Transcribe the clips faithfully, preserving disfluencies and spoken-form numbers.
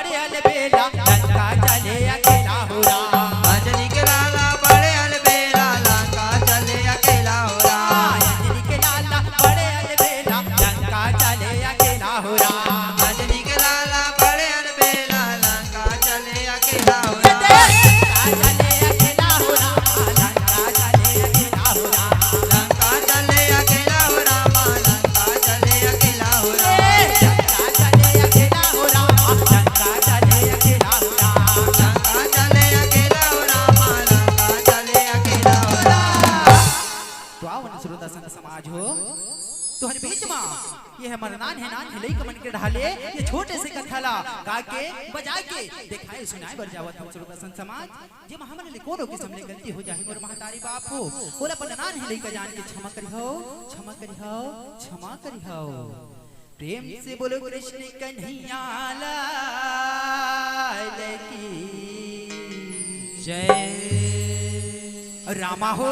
बड़े अलबेला लंका चले अकेला हो राम। अंजनी के लाला बड़े अलबेला लंका चले अकेला हो राम। अंजनी के लाला बड़े अलबेला लंका चले अकेला हो राम। अंजनी के लाला बड़े अलबेला लंका चले अकेला हो राम। लंका चले अकेला हो राम। लंका चले अकेला हो राम। लंका चले अकेला हो राम। लंका चले अकेला हो राम। लंका चले अकेला हो राम। लंका चले अकेला हो राम। लंका चले अकेला हो राम। लंका चले अकेला हो राम। तो आओ न श्रोता संत समाज हो, तुहर बीच मा ये हमर नान्हे नान्हे लइका मन के ढाले ये छोटे से कथा ला गा के बजा के देखाए सुनाए बर जावत हन श्रोता संत समाज। जे मा हमन ले कोनो किसम ले गलती हो जाही मोर महतारी बाप हो, ओला अपन नान्हे लइका जान के क्षमा करिहव, क्षमा करिहव, क्षमा करिहव। प्रेम से बोलो कृष्ण कन्हैया लाल की जय। रामा हो,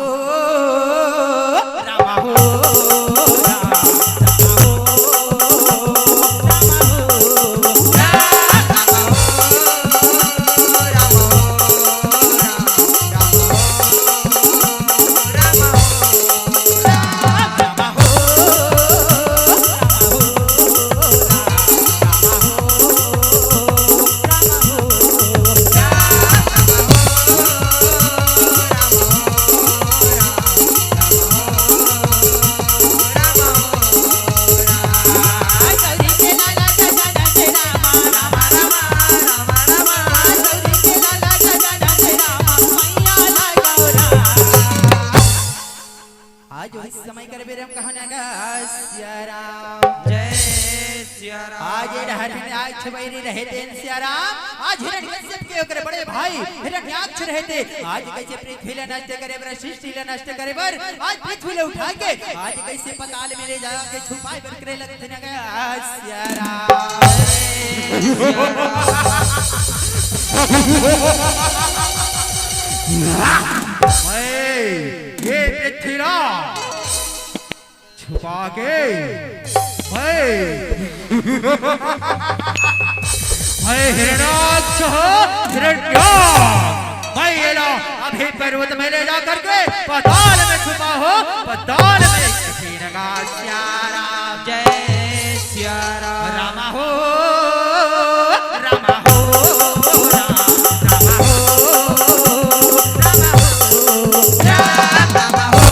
रामा हो, रामा हो, रामा हो, रामा हो, रामा हो। आज वही समय कर बेरम कहना गा सिया राम। जय सिया राम। आज ये हरियाक्ष बैरी रहे तेन सिया राम। आज हिरण्यकश्यप के ओकरे बड़े भाई हिरण्याक्ष रहे थे। आज कैसे पृथ्वी ला नष्ट करे बर, सृष्टि ला नष्ट करे बर, आज पृथ्वी ला उठा के आज कैसे पताल में ले जाके छुपाए बर करे लगथे न गा सिया राम। मैं ये पृथ्वी ला छुपा के मैं, मैं हिरणाक्ष, हिरण्या, मैं ये ला अभी पर्वत में ले जा करके पताल में छुपा हो, पताल में। कठिन का सिया राम। जय सिया राम। रामा हो, रामा हो, राम, रामा हो, रामा हो, रामा हो।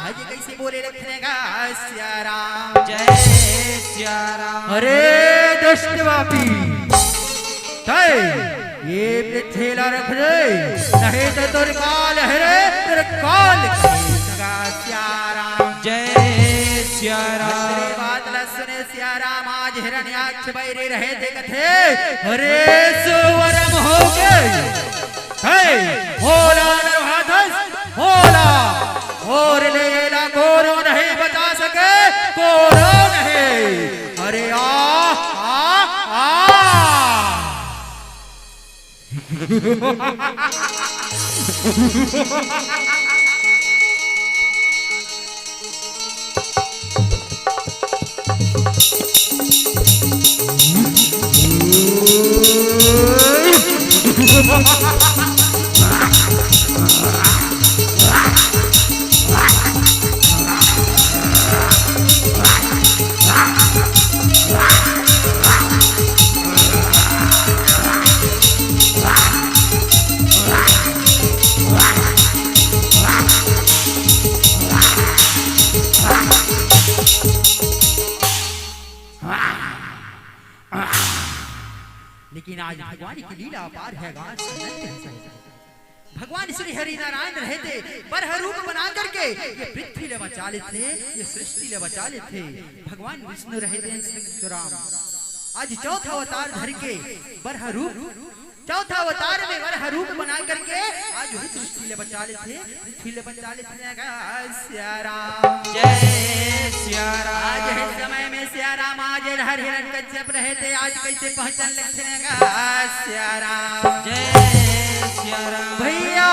आज कैसे बोले रखने का सिया राम। जय सिया राम। अरे दुष्ट पापी, तय ये पृथ्वी ला रख दे, नहीं तो तोर काल है रे, तोर काल कहेगा सिया राम। जय सिया राम। अरे बात ला सुने सिया राम, आज हिरण्याक्ष बैरी रहे थे कथे, अरे सुवरम हो गए। हे, होला नरहाथस, होला। और ले एला कोनो नहीं बचा सके, कोनो नहीं। अरे आ, आ, आ। कि आज भगवान की लीला अपार हे, गांस अनंत हे। भगवान श्री हरि नारायण रहे थे, बरह रूप बना करके ये पृथ्वी ले बचा लेथे, ये सृष्टि ले बचा लेथे। भगवान विष्णु रहे थे संत राम, आज चौथा अवतार धर के बरह रूप, चौथा अवतार में बरह रूप बना करके आज वही सृष्टि ले बचा लेथे, पृथ्वी ले बचा लेथे। गा सिया राम। जय सिया राम। आज हे समय में सिया राम, आज हर हिरण कश्यप रहे थे, आज कैसे पहचान लगथे गा सिया राम। जय सिया राम। भैया।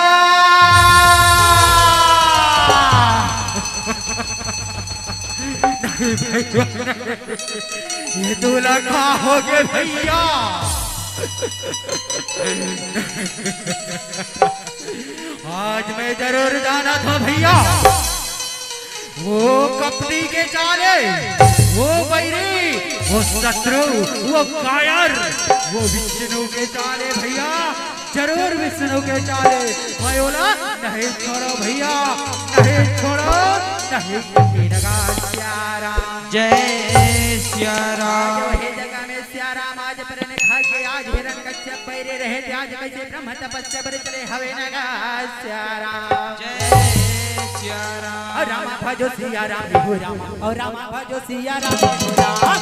नहीं भैया, ये दूल्हा का हो गए भैया। आज मैं जरूर जाना था भैया, वो कपटी के चाले, वो बैरी, वो शत्रु, वो कायर, वो विष्णु के चाले भैया, जरूर विष्णु के चाले। मैं बोला, नहीं छोड़ो भैया, नहीं छोड़ो, नहीं छोड़ो। सिया राम। जय सिया राम। आज वही जगह में सिया राम आज प्रण खा के आज हिरण कश्यप पैरे रहे थे, आज कैसे ब्रह्म तपस्या पर चले हवे नगा सिया राम। जय सिया राम। और रामा भजो सिया राम हो रामा, और रामा भजो सिया राम हो रामा।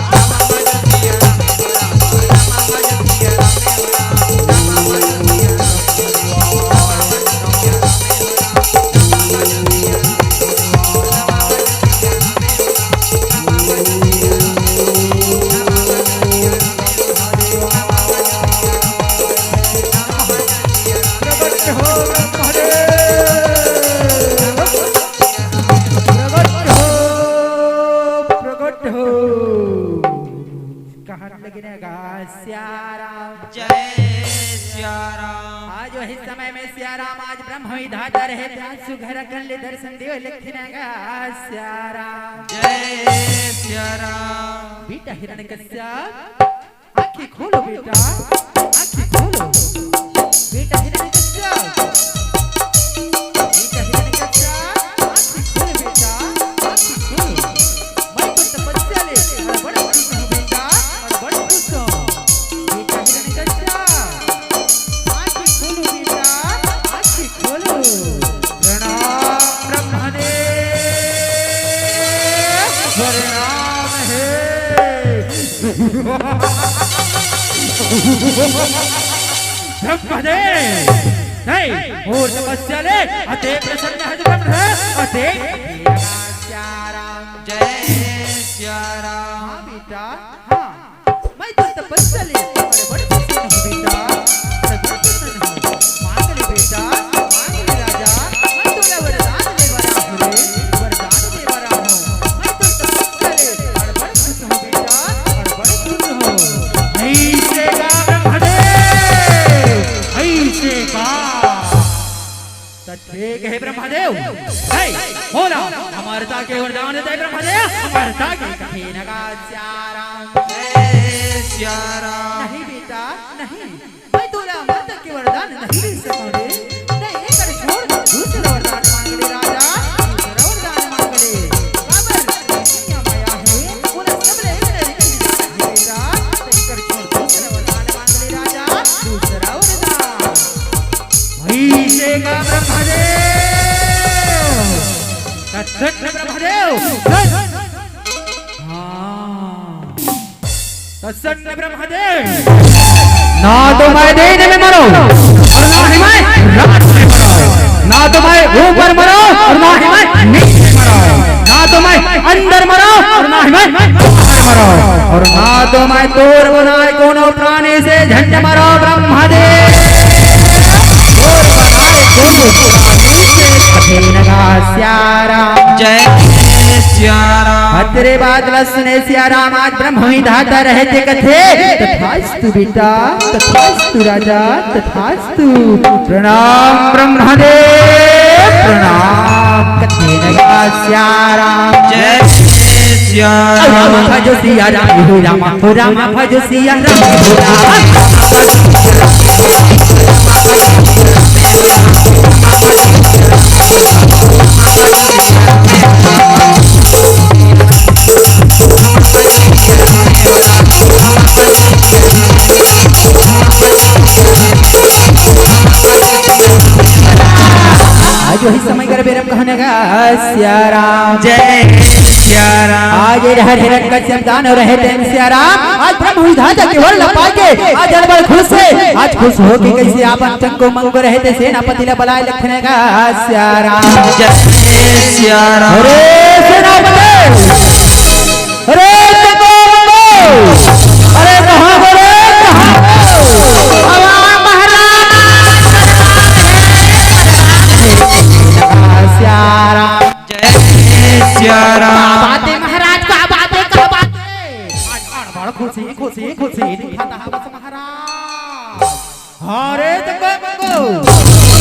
प्रगट हो ब्रह्मदेव, प्रगट हो, प्रगट हो। कहत लगिन गा सिया राम। जय सिया राम। आज वही समय में सिया राम, आज ब्रह्म विधाता रहे थे, आज सुघर कर ले दर्शन देव लगिन गा सिया राम। जय सिया राम। बेटा हिरण्यकश्यप, आँखें खोलो बेटा, आँखें खोलो। बेटा हिरण्यकश्यप, बेटा हिरण्यकश्यप, आँखें खोलो बेटा, आँखें खोलो। मैं तो तपस्या ले और बड़ खुश हूँ बेटा, और बड़ खुश हूँ। बेटा हिरण्यकश्यप, आँखें खोलो बेटा, आँखें खोलो। प्रणाम ब्रह्मदेव, प्रणाम हे। ब्रह्मदेव, नहीं, मोर तपस्या ले, अते प्रसन्न हे ब्रह्मदेव, अते। जय सिया राम। हाँ बेटा, हाँ। मैं तो तपस्या ले बड़ बड़ प्रसन्न हूँ बेटा, बड़ बड़ प्रसन्न हूँ। मांग ले बेटा, मांग ले राजा, मैं तोला वरदान दे वाला हूँ रे, वरदान दे वाला हूँ। मैं तो तपस्या ले बड़ बड़ खुश हूँ बेटा, बड़ बड़ खुश हूँ। ऐसे का ब्रह्मदेव, ऐसे का। त ठीक हे ब्रह्मदेव, हे भोला, अमरता के वरदान दे ब्रह्मदेव, अमरता के। कथे नगा सिया राम। जय सिया राम। नहीं बेटा, नहीं, मैं तोला अमरता के वरदान नहीं दे सकूं रे। नहीं, एकर छोड़, दूसरा वरदान मांग ले राजा, दूसरा वरदान मांग ले। काबर? दुनिया माया हे, ओला सब ले, एक ले, एक ले, बेटा, त एकर छोड़, दूसरा वरदान मांग ले राजा, दूसरा वरदान। ऐसे का ब्रह्मदेव, प्रसन्न ब्रह्मदेव, हाँ, प्रसन्न ब्रह्मदेव। ना तो मैं दिन में मरो और ना ही मैं रात में मरो, ना तो मैं ऊपर मरो और ना ही मैं नीचे मरो, ना तो मैं अंदर मरो और ना ही मैं बाहर मरो, और ना तो मैं तोर बनाए कोनो प्राणी से झंड मरो ब्रह्मदेव। तोर बनाए कोनो प्राणी से कथे नगा सिया राम। जय सिया राम। अतरे बात ल सुने सिया राम, आज ब्रह्म विधाता रहे थे कथे, तथास्तु बेटा, तथास्तु राजा, तथास्तु। प्रणाम ब्रह्मदेव, प्रणाम। कथे नगा सिया राम। जय सिया राम। राम भजो सिया राम, हो राम, हो राम भजो सिया राम, हो राम। इस समय कर बेरम कहने का सिया राम। जय सिया राम। आज ये हर हिरण का शब्दान हो रहे थे सिया राम। आज ब्रह्म विधाता के वर लपा के आज अनबड़ खुश है। आज खुश हो के कैसे आप चंगो मंगो रहे थे सेनापति ला बुलाए लखने का सिया राम। जय सिया राम। अरे सेनापति, अरे चंगो मंगो, अरे कहाँ गो रे, कहाँ गो? अवा महाराज। सिया राम। जय सिया राम। का बात है महाराज, का बात है, का बात है? आज अनबड़ खुशी, खुशी, खुशी दिखत हवस महाराज। अरे तो गंगो।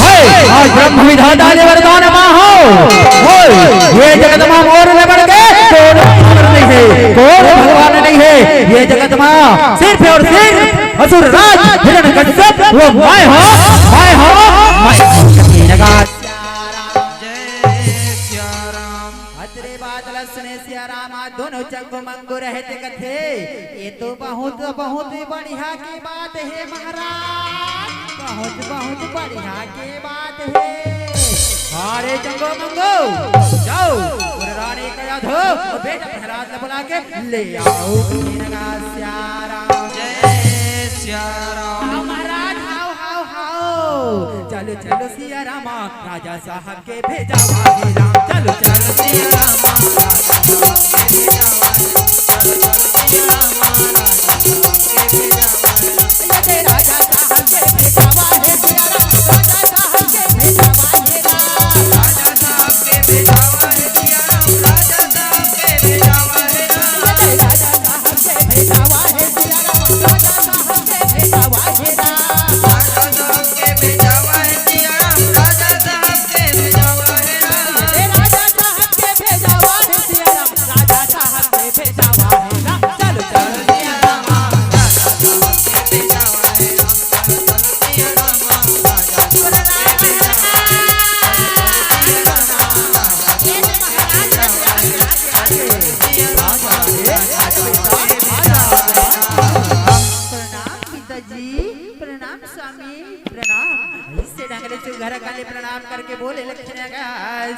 हे, आज ब्रह्म विधाता ने वरदान मा हो। होय, ये जगत मा मोर ले बढ़ के कोनो ईश्वर नहीं है, कोनो भगवान नहीं है। ये जगत मा सिर्फ और सिर्फ असुर राज हिरण्यकश्यप वो मैं हो, मैं हो, मैं। जय सिया राम। अतरे बात ला सुने सिया राम, आज दोनों चंगो मंगो रहे थे कथे, ये तो बहुत, बहुत ही बढ़िया के बात है महाराज, बहुत, बहुत बढ़िया के बात है। अरे चंगो मंगो, जाओ, और रानी का याद हो, और बेटा प्रहलाद ला बुला के ले आओ। सिया राम। जय सिया राम। आओ महाराज, आओ, आओ, आओ। चलो, चलो सिया रामा, राजा साहब के भेजावा हे राम। चलो, चलो सिया रामा, राजा साहब के भेजावा हे राम। चलो, चलो सिया रामा, राजा साहब के भेजावा हे राम। ये राजा साहब के भेजावा हे सिया राम, राजा साहब के भेजावा हे राम। राजा साहब के भेजावा हे सिया राम, राजा साहब के भेजावा हे राम। ये राजा साहब के भेजावा हे सिया राम, राजा साहब के भेजावा हे राम। राजा साहब के भेजावा हे सिया राम, राजा साहब के भेजावा हे राम। ये राजा साहब के भेजावा हे सिया राम, राजा साहब के भेजावा हे राम। चलो, चलो सिया राम, राजा साहब के भेजावा हे राम। प्रणाम पिताजी, प्रणाम स्वामी, प्रणाम। ऐसे ढंग ले सुघर काले प्रणाम करके बोले लखन का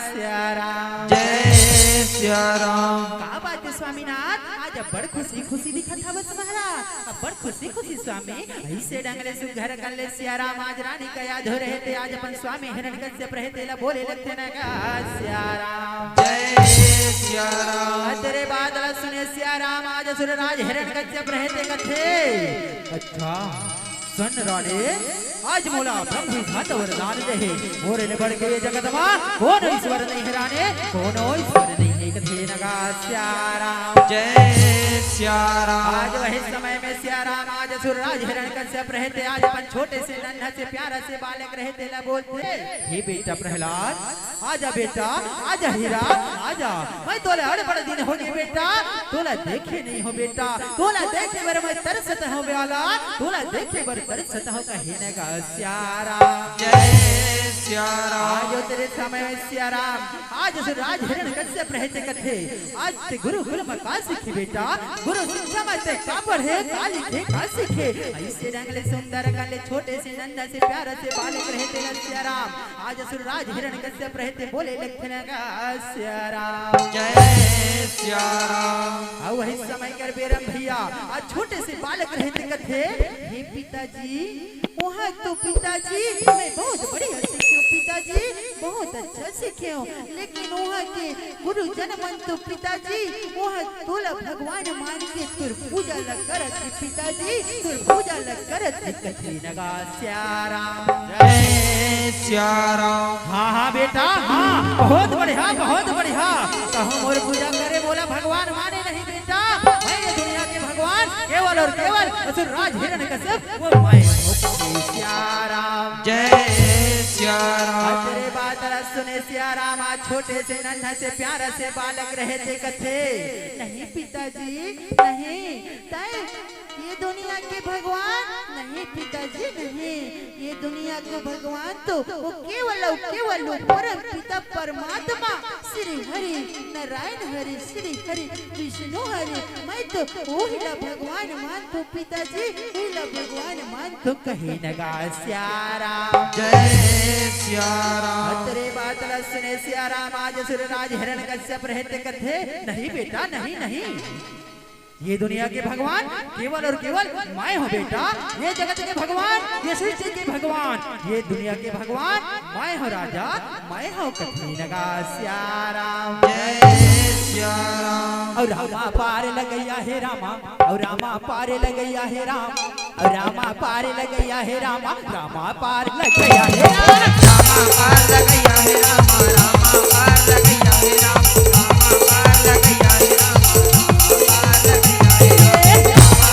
सिया राम। जय सिया राम। का बात है स्वामीनाथ, आज बड़ खुशी खुशी दिखत हवस महाराज, बड़ खुशी खुशी स्वामी। ऐसे ढंग ले सुघर काले सिया राम, आज रानी का याद हो रहे थे, आज अपन स्वामी हिरण्यकश्यप रहे थे, ला बोले लखन का सिया राम। जय सिया राम। अतरे बात ला सुने सिया राम, आज असुर राज हिरण्यकश्यप रहे थे कथे, अच्छा सुन रानी, आज मोला ब्रह्म विधाता वरदान दे हे, मोर ले बढ़ के ये जगत मा कोनो ईश्वर नहीं हे रानी, कोनो ईश्वर नहीं हे कथे नगा सिया राम। जय सिया राम। आज वही समय में सिया राम, आज असुर राज हिरण्यकश्यप रहे थे, आज अपन छोटे से नन्हा से प्यारा से बालक रहे थे, ला बोलते, हे बेटा प्रहलाद, आजा बेटा, आजा हीरा, आजा। मैं तोला अड़बड़ दिन हो गए बेटा, तोला देखे नहीं हो बेटा, तोला देखे बर मैं तरसत हूँ ब्याला, तोला देखे बर तरसत हूँ कहे नगा सिया राम। जय सिया राम। आज तेरे समय सिया राम, आज असुर राज हिरण्यकश्यप रहे थे कथे, आज ते गुरुकुल मा का सीखे बेटा, गुरु शिक्षा मा ते का पढ़े, का लिखे, का सीखे, ऐसे ढंग ले सुंदर काले छोटे से नन्हा से प्यारा से बालक रहे थे सिया राम। आज असुर राज हिरण्यकश्यप रहे थे, बोले लखन का सिया राम। जय सिया राम। अउ वही समय कर बेरम भैया, आज छोटे से बालक रहे थे कथे, हे पिताजी, वहाँ तो पिताजी मैं बहुत बढ़िया सीखे हूँ पिताजी, बहुत अच्छा सीखे हूँ, लेकिन वहाँ के गुरुजन मन तो पिताजी, वहाँ तोला भगवान मान के तोर पूजा ला करत हे पिताजी, तोर पूजा ला करत हे कथे नगा सिया राम। जय सिया राम। हाँ, हाँ बेटा, हाँ, बहुत बढ़िया, बहुत बढ़िया। कहूँ मोर पूजा करे मोला भगवान माने नहीं बेटा, मैं ये दुनिया के भगवान केवल और केवल असुर राज हिरण्यकश्यप वो मैं हूँ कथे सिया राम। जय सिया राम। अतरे बात ला सुने सिया राम, आज छोटे से नन्हा से प्यारा से बालक रहे थे कथे, नहीं पिताजी, नहीं, तय ये दुनिया के भगवान नहीं पिताजी, नहीं। ये दुनिया के भगवान तो वो केवल और केवल वो परम पिता परमात्मा श्री हरि नारायण हरि श्री हरि विष्णु हरि। मैं तो वही ला भगवान मानथों पिताजी, वही ला भगवान मानथों। कहे नगा सियाराम। जय सियाराम। अतरे बात ला सुने सियाराम, आज असुर राज हिरण्यकश्यप रहे ते कथे, नहीं बेटा, नहीं, नहीं। ये दुनिया के भगवान केवल और केवल मैं हूँ बेटा। ये जगत के भगवान, ये सृष्टि के भगवान, ये दुनिया के भगवान मैं हूँ राजा, मैं हूँ। कथे नगा सियाराम। जय सियाराम। और रामा पार लगैया हे रामा, और रामा पार लगैया हे राम, और रामा पार लगैया हे रामा, रामा पार लगैया हे रामा। रामा पार लगैया हे रामा, रामा पार लगैया हे रामा, रामा पार लगैया हे रामा, रामा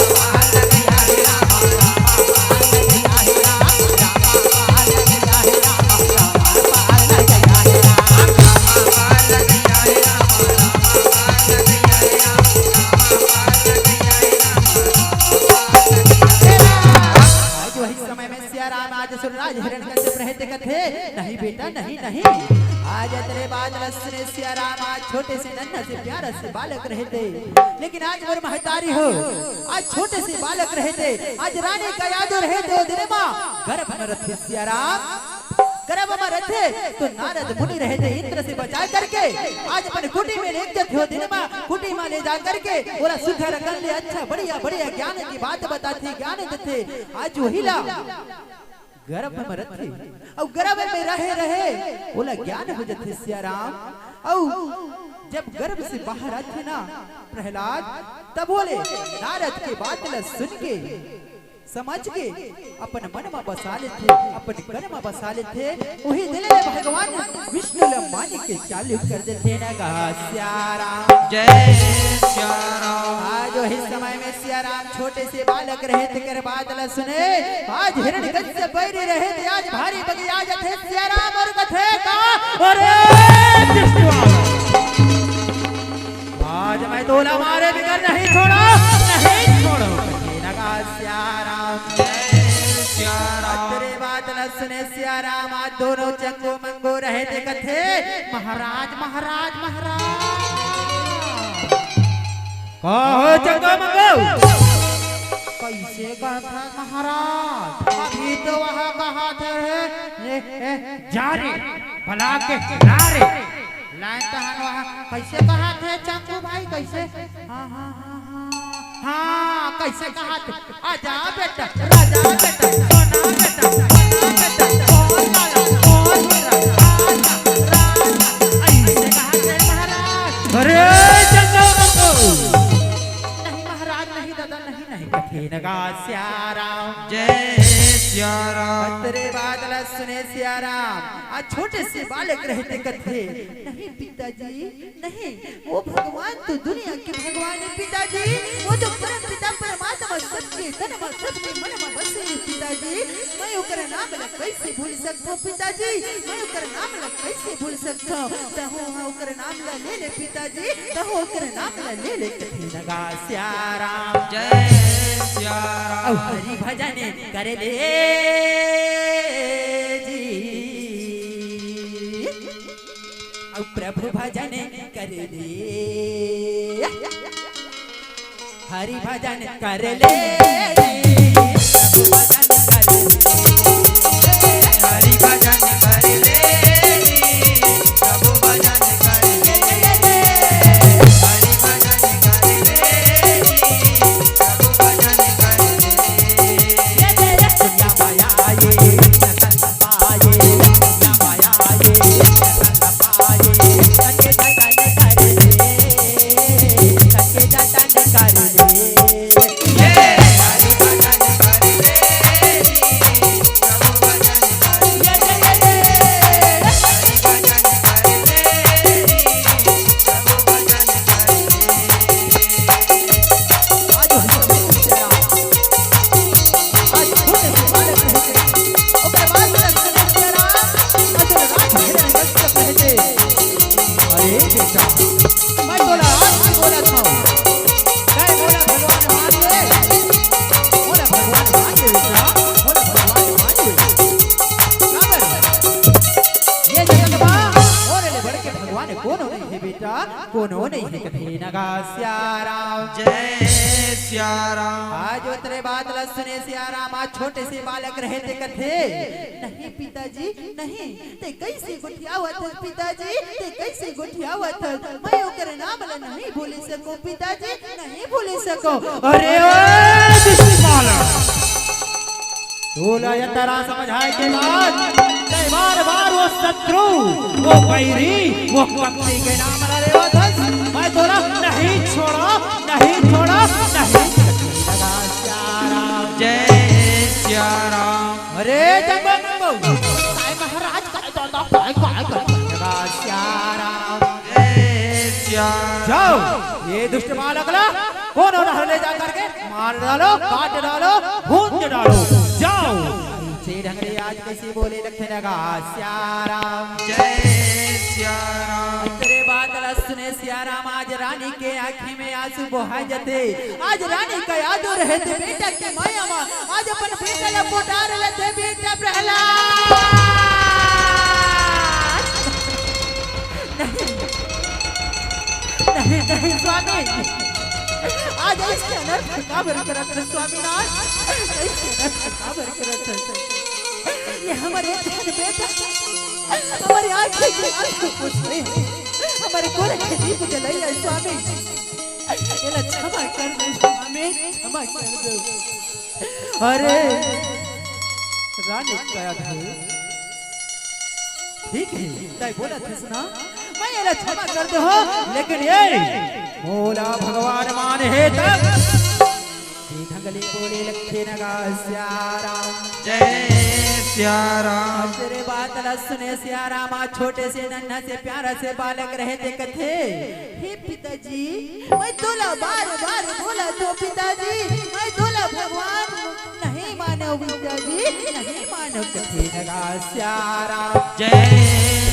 पार लगैया हे रामा, रामा पार लगैया हे रामा, रामा पार लगैया हे रामा, रामा पार लगैया हे रामा, रामा पार लगैया हे रामा, रामा पार लगैया हे रामा, रामा पार लगैया हे रामा, रामा पार लगैया हे रामा। आज वही समय में सियाराम आज सुरराज हिरण्यकश्यप रहे ते कथे, नहीं बेटा, नहीं, नहीं। आज अतरे बात ला सुने सियाराम, आज छोटे से नन्हा से प्यारा से बालक रहे ते, लेकिन आज मोर महतारी हो, आज छोटे से बालक रहे ते, आज रानी का यादव रहे ते, ओ दिन माँ गर्भ में रथे सियाराम। गर्भ में रथे तो नारद मुनि रहे ते, इंद्र से बचा करके आज अपन कुटी में ले जाथे, ओ दिन माँ कुटी में ले जा करके ओला सुघर अकन ले अच्छा बढ़िया बढ़िया ज्ञान की बात बताथे, ज्ञान देथे। आज वही ला गर्भ में रथे अउ गर्भ में रहे रहे ओला ज्ञान हो जथे सियाराम। अउ जब गर्भ से बाहर आथे ना प्रहलाद, तब ओले नारद के बात ला सुन के समझ के अपन मन म बसा लेथे, अपन कन म बसा लेथे। उही दिन ले भगवान विष्णु ल माने के चालू कर देथे नगा सियाराम। जय सियाराम। आज वही समय में सियाराम छोटे से बालक रहे तेकर बात ल सुने। आज हिरण्यकश्यप बैरी रहे थे, आज भारी बगिया जथे सियाराम और कथे का, अरे विष्णु आज मैं तोला मारे बिगर नहीं छोड़ो, नहीं छोड़ो। कथे नगा सियाराम। जय सियाराम। अतरे बात ल सुने सियाराम, आज दोनों चंगो मंगो रहे थे कथे, महाराज, महाराज, महाराज। कहो चंगो मंगो। कैसे कहत हे महाराज? अभी तो वह कहत हे, ए, ए, जा रे, बला के ला रे। लाइन तहन वह कैसे कहत हे चंगू भाई, कैसे? हाँ, हाँ, हाँ, हाँ। हाँ, कैसे कहत हे? आजा बेटा, राजा बेटा, सोना बेटा, सोना बेटा, ओ लाला, ओ हीरा, राजा, राजा। ऐसे कहत हे महाराज। अरे चंगू मंगो। नहीं महाराज, नहीं दादा, नहीं, नहीं। कथे नगा सियाराम। जय सियाराम। अतरे बात ल सुने सियाराम, आज छोटे से बालक रहे ते कथे, नहीं पिताजी, नहीं, वो भगवान तो दुनिया के भगवान हे पिताजी, वो तो परम पिता परमात्मा सबके तन म, सबके मन म बसे हे पिताजी। मैं ओकर नाम ला कैसे भूल सकथों पिताजी, मैं ओकर नाम ला कैसे भूल सकथों? तहूँ ह ओकर नाम ला ले ले पिताजी, तहूँ ओकर नाम ला ले ले। कथे नगा सियाराम। जय सियाराम। अउ हरि भजन कर ले जी, अउ प्रभु भजन कर ले। हरि भजन कर ले रे, प्रभु भजन कर ले। हरि भजन कर ले रे, प्रभु भजन कर ले। हरि भजन कर ले रे, प्रभु भजन कर ले। ये तेरे सुनिया माया ये, अरे बेटा, मैं तोला आज भी बोलत हँव, मैं बोला भगवान मान ले। कोनो नहीं हे कथे नगा सिया राम। जय सिया राम। आज ओतरे बात ला सुने सिया राम, आज छोटे से बालक रहे ते कथे, "नहीं पिताजी, नहीं, ते कइसे गोठियावत हस पिताजी, ते कइसे गोठियावत हस? मैं ओकर नाम ला नहीं भूले सको पिताजी, नहीं भूले सको।" अरे ओ दुष्ट बालक, तोला ये तरह समझाए के बाद तै बार बार वो शत्रु, वो बैरी, वो पत्नी के नाम ला लेवत हस। मैं तोला नहीं छोड़ा, नहीं छोड़ा, नहीं छोड़ा। जय सिया राम। अरे जंगो मंगो। काय महाराज, काय दादा, काय, काय, काय? सिया राम। जय सिया राम। जाओ, ये दुष्ट बालक ला कोनो नहर ले जा करके मार डालो, काट डालो, भूंज डालो। जाओ। से ढंग ले आज कइसे बोले लखनगा सिया राम। जय सिया राम। तेरे बात ला सुने सिया राम, आज रानी के आँखी में आंसू बोहा जथे। आज रानी का यादो रहे ते बेटा के माया मा, आज अपन बेटा ला पोटार लेथे बेटा प्रहलाद। नहीं, नहीं, नहीं स्वामी, आज अइसे अनर्थ काबर करत हस स्वामीनाथ, अइसे अनर्थ काबर करत हस? ये हमर एक ठन बेटा, हमर आँखी के आंसू पोछे, हमर कुल के दीप जलइया स्वामी, एला क्षमा कर दे स्वामी, क्षमा कर दे। अरे रानी कया थे, ठीक हे, तै बोलत हस ना, मैं एला क्षमा कर दे हो, लेकिन ये मोला भगवान माने हे तब ये ढंग ले बोले लखनगा सिया राम। जय सिया राम। तेरे बात ला सुने सिया राम, आज छोटे से नन्हा से प्यारा से बालक रहे ते कथे, हे पिताजी, मैं तोला बार बार बोलत हों पिताजी, मैं तोला भगवान नहीं मानों पिताजी, नहीं मानों कथे नगा सिया राम। जय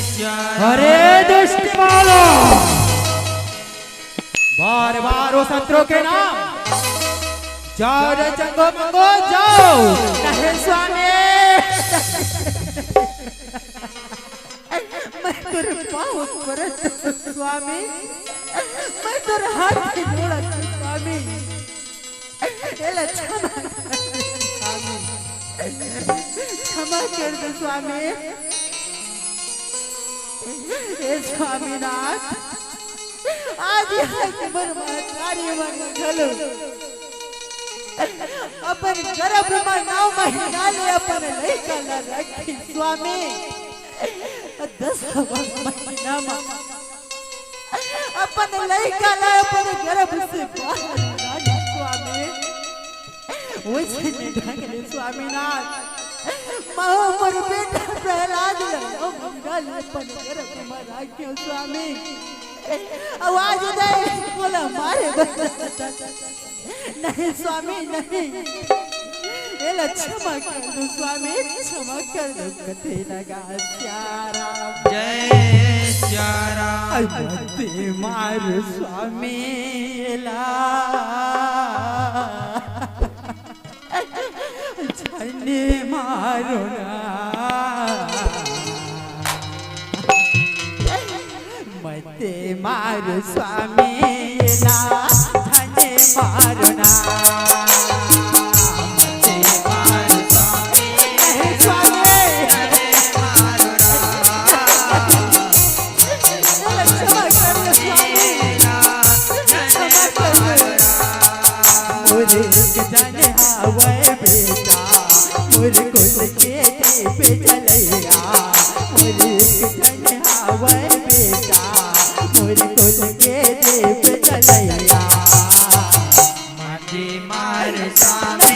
सिया राम। अरे दुष्ट बालक, बार बार वो शत्रु के नाम, जाओ रे जंगो मंगो जाओ। नहीं स्वामी, मैं तोर पाँव परत स्वामी, मैं तोर हाथ जोड़त स्वामी, एला क्षमा कर दे स्वामी, क्षमा कर दे स्वामी। हे स्वामीनाथ, आज यहाँ के मोर महतारी मन घलो अपन गर्भ म नौ महीना ले अपन लइका ला रखे स्वामी, दसवां महीना म अपन लइका ला अपन गर्भ से बाहर निकाले स्वामी। वइसने ढंग ले स्वामीनाथ, महूँ मोर बेटा प्रहलाद ला नौ महीना ले अपन गर्भ म राखेंव स्वामी। अउ आज दे मोला मारे बर नहीं स्वामी, नहीं। एला क्षमा कर दो स्वामी, क्षमा कर दो। कथे नगा सिया राम। जय सिया राम। अरे मते मार स्वामी एला। झने मारो ना। मते मारो स्वामी एला, झने मारो ना। मते मारो स्वामी, हे स्वामी। झने मारो ना। क्षमा कर दे स्वामी। क्षमा कर दे। मोर एक जन हावय बेटा, मोर कुल के दीप जलैया। मोर एक जन हावय बेटा, मोर कुल के दीप जलैया। मते मार स्वामी,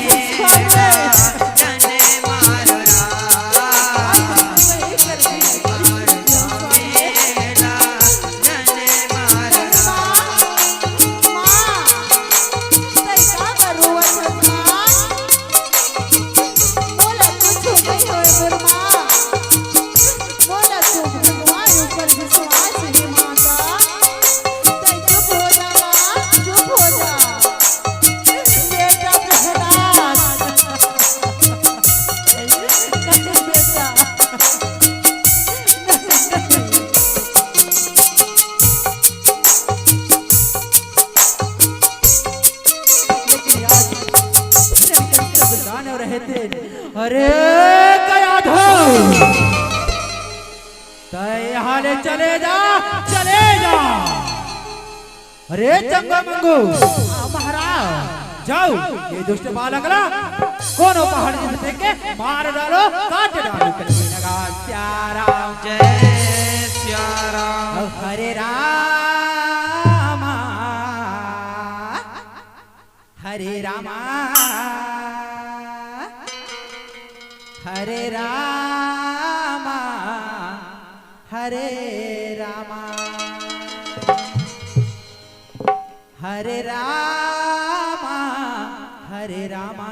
झने मारो ना। माँ, तै का बर रोवत हस माँ? मोला कुछु नइ होय मोर माँ। अरे कयाधो, तय यहाँ ले चले जा, चले जा। अरे चंगा मंगू, हाँ महाराज। जाओ, ये दुष्ट बालक ला कोनो पहाड़ से फेंक के मार डालो, काट डालो, कलकी लगा। सिया राम। जय सिया राम। हरे रामा, हरे रामा, हरे रामा, हरे रामा, हरे रामा, हरे रामा,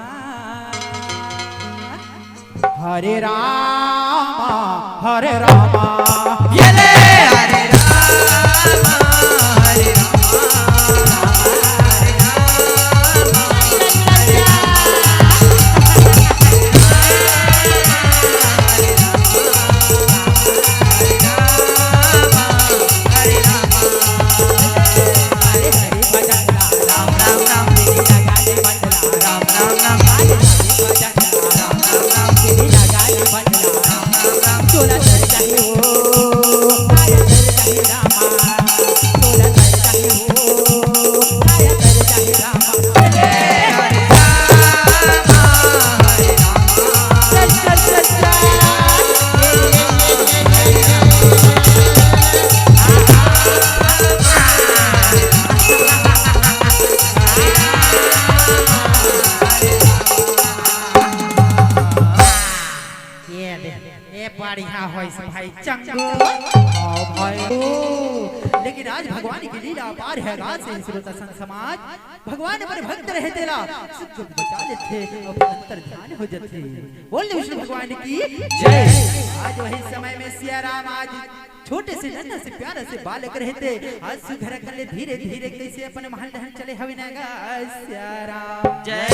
हरे रामा, हरे रामा। ये ले हरे रामा, हरे रामा, हरे रामा, हरे रामा। ये दे, ये बढ़िया होइस भाई चंगू। हाँ भाई। लेकिन आज भगवान के लीला अपार हे, राज से श्रोता संत समाज। भगवान अपन भक्त रहे तेला सुख दुख बचा लेथे, अपन अंतर ध्यान हो जाथे। बोल विष्णु भगवान की जय। आज वही समय में सिया राम आज छोटे से नन्हा से प्यारा से बालक रहे थे। आज सुघर खले धीरे धीरे कैसे अपन महल डहन चले हवे न गा सिया राम। जय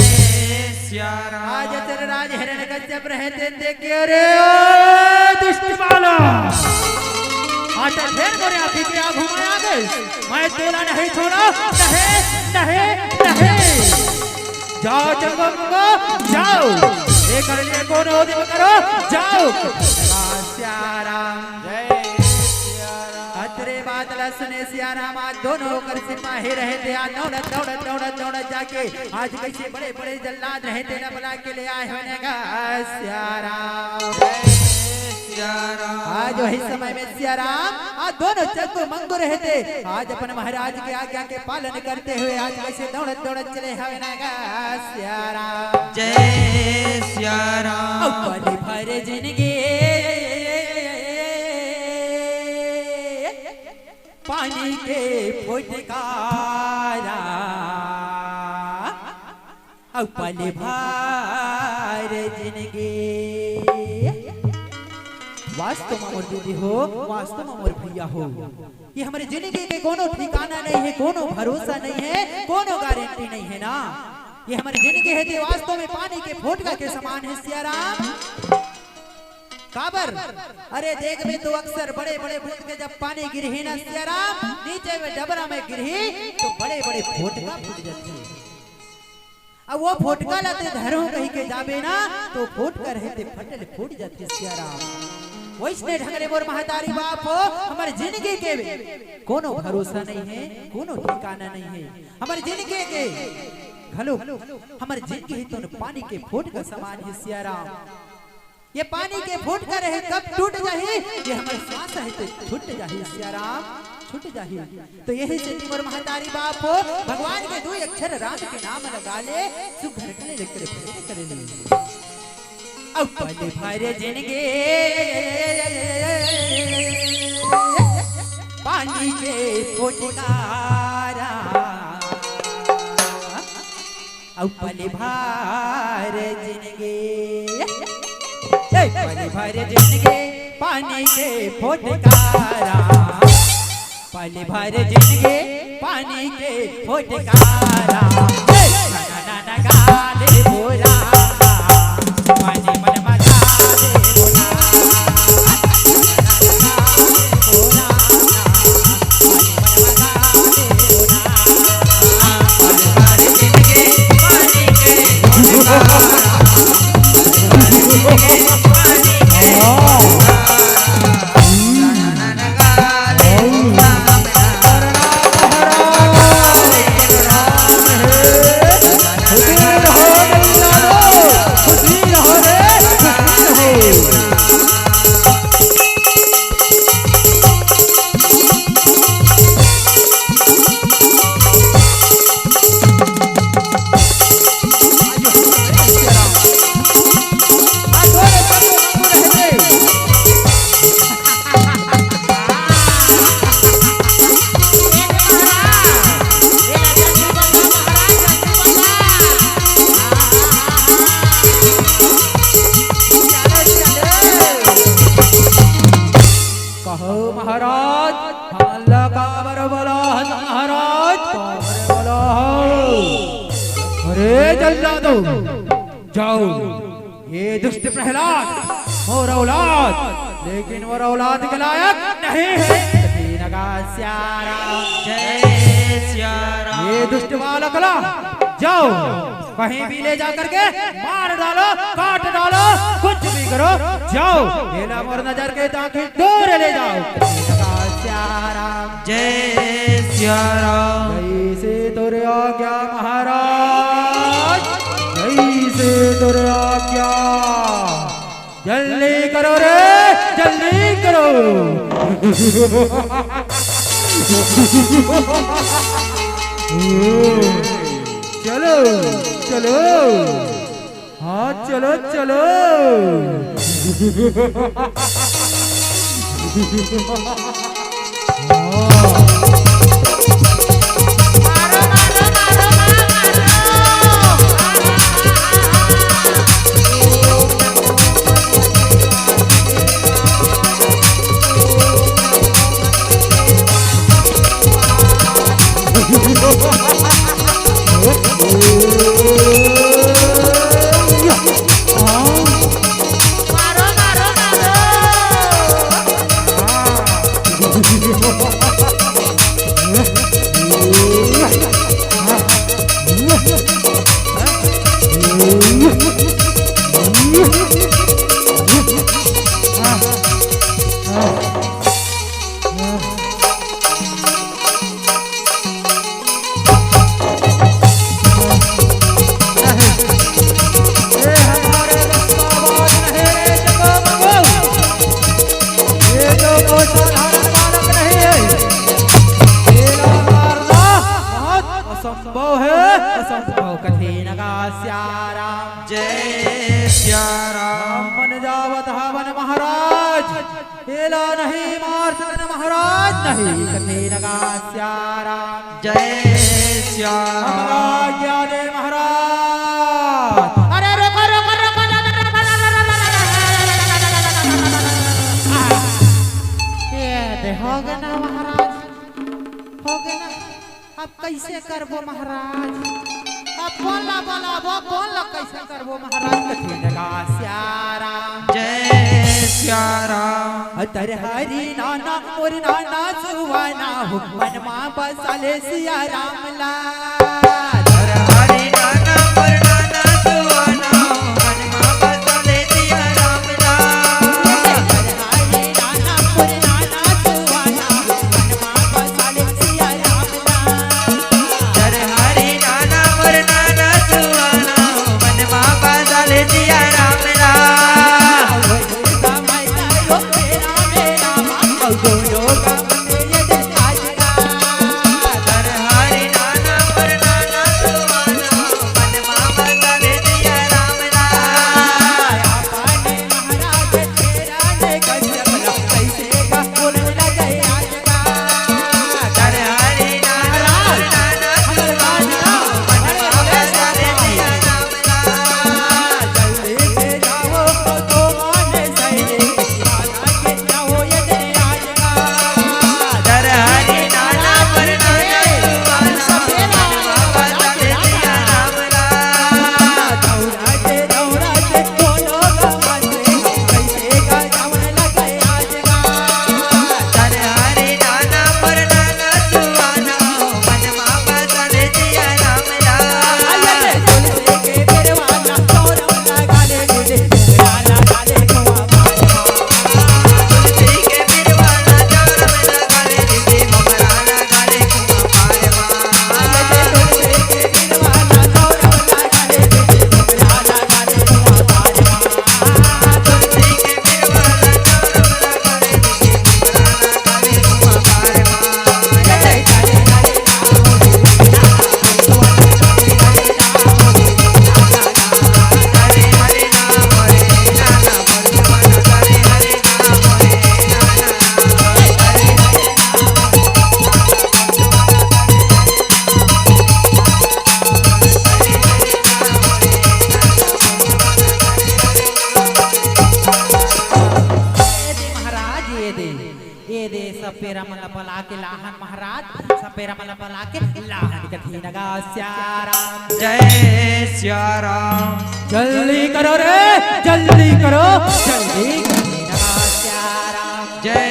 सिया राम। आज अचर राज हिरण्यकश्यप रहे थे, देखे, अरे ओ दुष्ट बालक, आज ढेर मोरे आँखी के आगू में आ गए, मैं तोला नहीं छोड़ा, नहीं, नहीं, नहीं। जाओ जंगो मंगो, जाओ। एकर लिए कोनो उद्यम करो, जाओ। सिया राम। जय सिया राम। अतरे बात ला सुने सिया राम, आज दोनों ओकर सिपाही रहे थे, आज दौड़त, दौड़त, दौड़त, दौड़त जाके आज कैसे बड़े, बड़े जल्लाद रहे थे, ना बुला के ले आए होने का सिया राम। जय सिया राम। आज वही समय में सिया राम, आज दोनों चंगू मंगू रहे थे, आज अपन महाराज के आज्ञा के पालन करते हुए आज कैसे दौड़त दौड़त चले हवे ना गा सिया राम। जय सिया राम। अपन भर जिनगी पानी के फुटकारा, अउ पल भर जिनगी। वास्तव में मोर दीदी हो, वास्तव में मोर भैया हो, ये हमर जिनगी के कोनो ठिकाना नहीं हे, कोनो भरोसा नहीं हे, कोनो गारंटी नहीं हे ना। ये हमर जिनगी हे ते वास्तव में पानी के फोटका के समान हे सिया राम। काबर? अरे देखबे तो अक्सर बड़े-बड़े बूंद के जब पानी गिरही ना सिया राम, नीचे में डबरा में गिरही तो बड़े-बड़े फोटका फूट जाथे। अब वो फोटका ला ते धरहूं कहि के जाबे ना, तो फोटका रहे ते फट ले फूट जाथे सिया राम। वइसने ढंग ले मोर महतारी बाप हो, हमर जिनगी के कोनो भरोसा नहीं हे, कोनो ठिकाना नहीं हे। हमर जिनगी के घलो, हमर जिनगी हे तो पानी के फोटका समान हे सिया राम। ये पानी के फोटका रहे तब टूट जाही, ये हमर सांस हे तो छूट जाही सिया राम, छूट जाही। तो यही सेती मोर महतारी बाप हो, भगवान के दू अक्षर राम के नाम लगा ले, सुघर कले लेकर भेंट कर ले। अउ पल भर जिनगी पानी के फोटकारा, अउ पल भर जिनगी, ए, पल भर जिनगी पानी के फोटकारा, पल भर जिनगी पानी के फोटकारा। ए, ना, ना, ना, गा दे बोला, पानी मन मगा दे बोला। महाराज, हमन ला काबर बोला हस महाराज, काबर बोला हस? अरे जल्लादो, जाओ, ये दुष्ट प्रहलाद मोर औलाद, लेकिन मोर औलाद के लायक नहीं है। कथी नगा सिया राम। जय सिया राम। ये दुष्ट बालक ला जाओ, कहीं भी ले जा करके मार डालो, काट डालो, कुछ भी करो, जाओ, एला मोर नजर के ताकि दूर ले जाओ। जय सिया राम। जय सिया राम। जैसे तोर आज्ञा महाराज, जैसे तोर आज्ञा। जल्दी करो रे, जल्दी करो। चलो, चलो। हाँ, चलो, चलो। असंभव है, असंभव। कथी नगा सिया राम। जय सिया राम। मन जावत हवन महाराज, एला नहीं मार सकन महाराज, नहीं। कथी नगा सिया राम। जय सिया राम। आज्ञा दे महाराज। अरे रुको, रुको, रुको। ये दे, हो गया ना महाराज, हो गया ना। अब कैसे करबो महाराज? अब कोन ला बोलाबो, कोन ला कैसे करबो महाराज? कथी नगा सिया राम। जय सिया राम। तर हरी नाना मोर नाना सुवाना हो, मन मा बसा ले सिया राम ला। तर हरी नाना मोर नाना सुवाना हो, मन मा बसा ले सिया राम ला। ये दे सब पेरा मन ला पला के लाहन महाराज, सब पेरा मन ला पला के लाहन कथे न गा सियाराम। जय सियाराम। जल्दी करो रे, जल्दी करो, जल्दी कथे न गा सियाराम। जय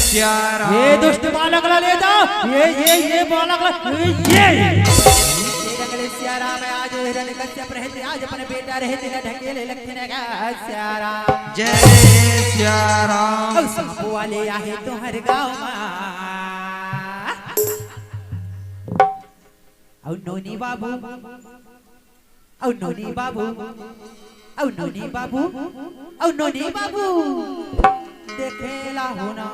सियाराम। ये दुष्ट बालक ला ले जा, ये, ये, ये बालक ला, ये, ये। ये रंग ले सियाराम, आज हिरण्यकश्यप रहे थे, आज अपन बेटा रहे थे, ढकेले लगथे न गा सियाराम। जय सियाराम। अउ सांप वाले आहे तुंहर गाँव मा। अउ नोनी बाबू, अउ नोनी बाबू, अउ नोनी बाबू, अउ नोनी बाबू। देखे ला हो ना।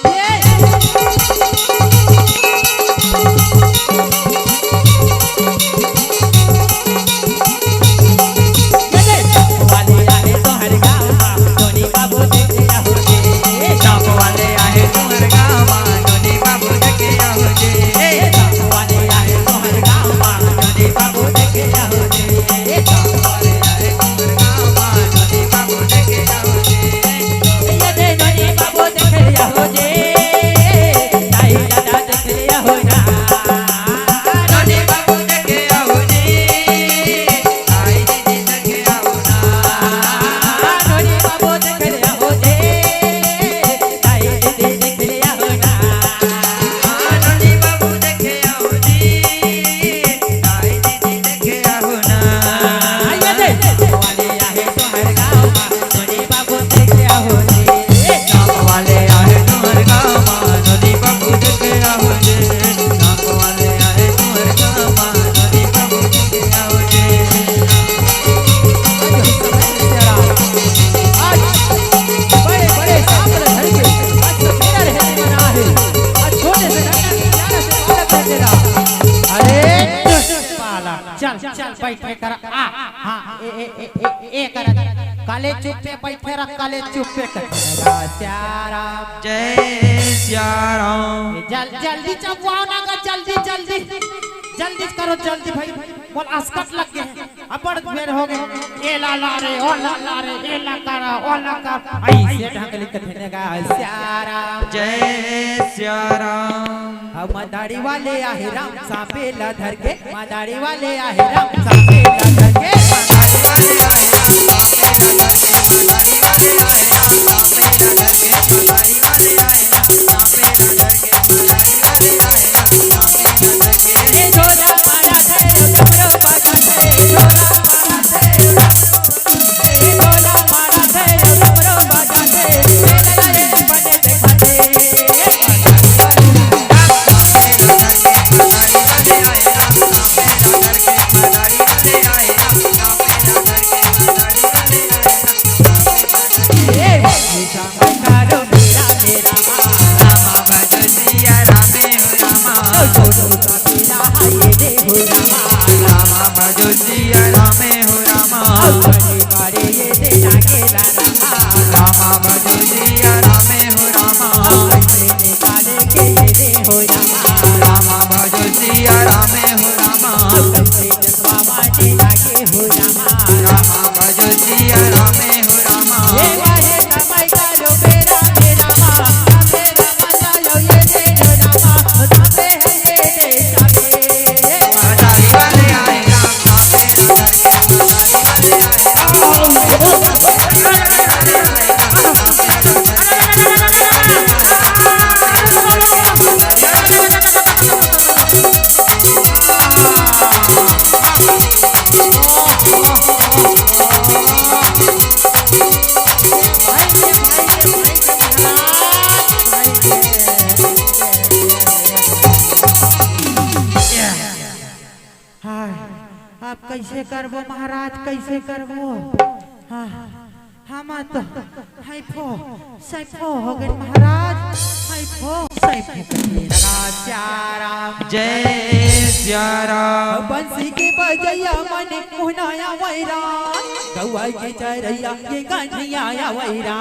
ये। आज बड़े बड़े सांप ल धर के आज सफेदा रहे बना है। आज छोटे से लड़का के प्यारा से बालक कर देला। अरे दुष्ट बालक, चल चल बैठे कर आ। हाँ, ए, ए, ए, ए, ए कर। काले चुप्पे बैठे रह, काले चुप्पे कर। सियाराम। जय सियाराम। जल-, जल्दी चपवाओ ना गा, जल्दी, जल्दी। जल्दी करो, जल्दी भाई। मोला असकट लग गे। अब्बड़ बेर हो गे। ए ला ला रे, ओ ला ला रे, ए ला करा, ओ ला करा। अइसे ढंग ले कथे न गा सियाराम। जय सियाराम। अब मदारी वाले आहे राम सांपे ला धर के, मदारी वाले आहे राम सांपे ला धर के। हाय, अब कइसे करबो महाराज, कइसे करबो? हाँ, हम तो हाइफो सैफो हो गए महाराज, हाइफो सैफो। जय सियाराम। बंसी के बजैया मने मुहनाया वैरा, गौआ के चरैया ये गंजिया या वैरा।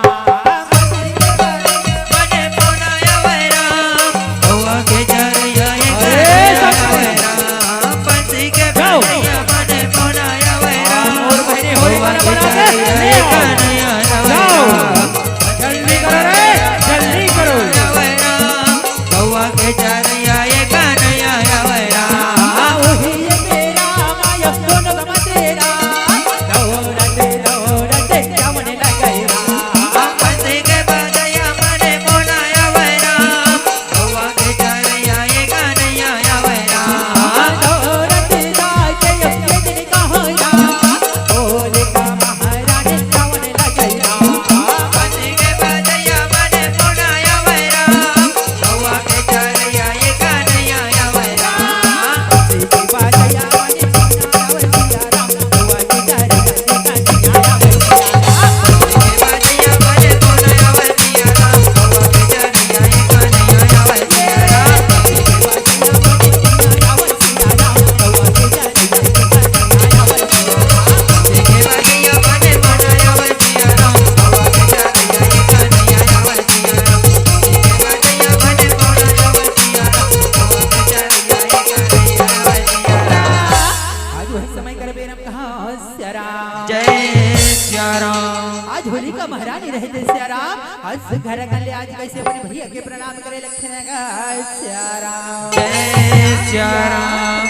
सियाराम। आज होलिका महारानी रहिथे सियाराम, आज घर कर ले आज कइसे अपन भइया के प्रणाम करे लगथे न गा सियाराम। जय सियाराम।